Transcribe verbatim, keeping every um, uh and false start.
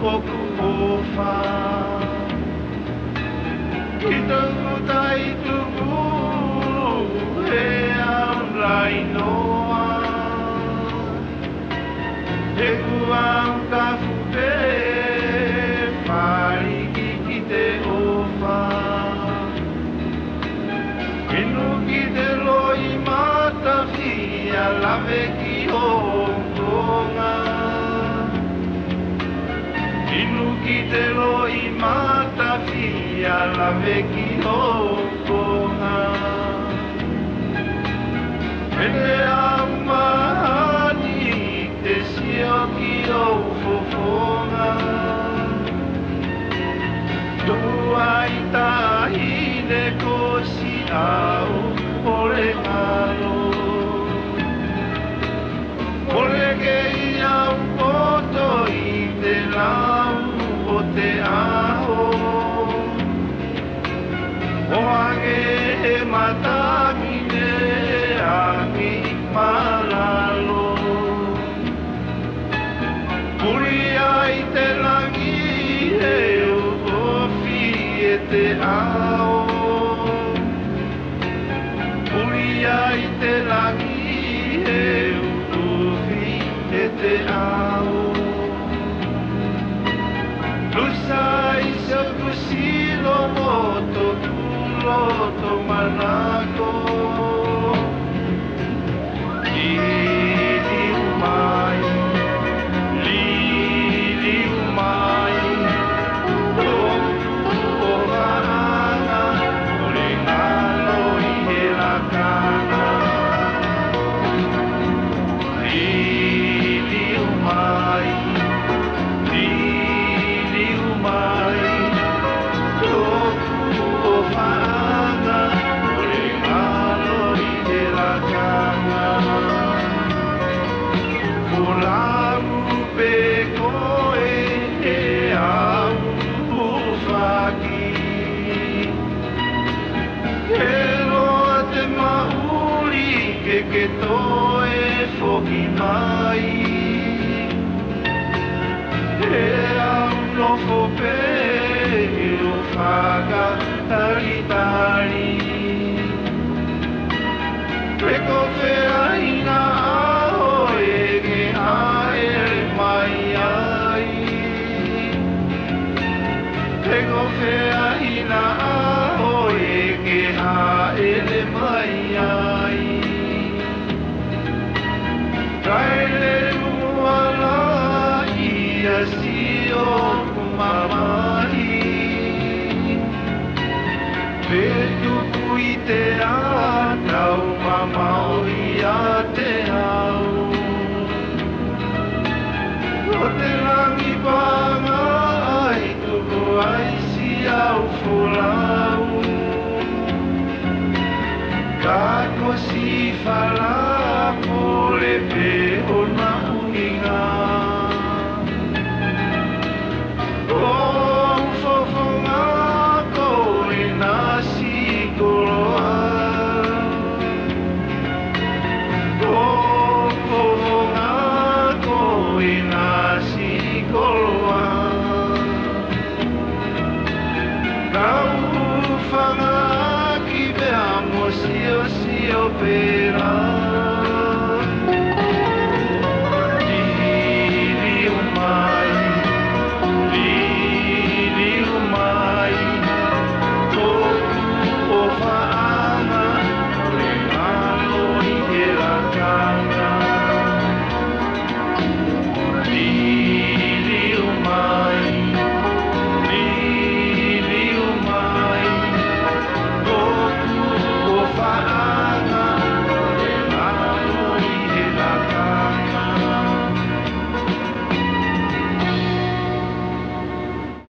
ʻoku ʻofa ki toku tai tuku, he au lainoa, he kua au kafu pe, fali ki te ʻofa. Inu ki te loʻi matafia, lave ki hou koga. Inu ki te loʻi matafia, lave ki hou koga. He neʻe au mahani te sio ki hou fofoga. Tuʻu ai taʻahine ko siʻau ʻole galo. Mole kei au poto ʻi te lau ʻo te ʻaho. ʻO hage he matamine ʻaki malalo. Puli ai te lagi he ʻu ofi e te ʻao. Puli ai te lagi he ʻu ofi e te ʻao. Lusa i soku silo mo toku loto manako. Liliu mai, liliu mai, toku ʻofaʻaga, ʻo le galo ʻi he lakaga. Liliu mai, liliu mai, toku ʻofaʻaga, ʻo le galo ʻi he lakaga. Folau pe koe he au hufaki. He loa te maʻuli ke ke toe foki mai. He au nofo pe ʻo fakatalitali. Pe ko fea ʻaho ʻe ke haʻele mai ai. Pe ko fea ʻaho ʻe ke haʻele mai ai. Kaʻe lelua la ia siʻoku mamahi. Pe tuku ʻi te ʻatau mamaʻo ia te au. ʻO te lagi paga ai tuku ai siʻau folau. Kaʻe ko si fala pole pe ʻona ʻuhiga.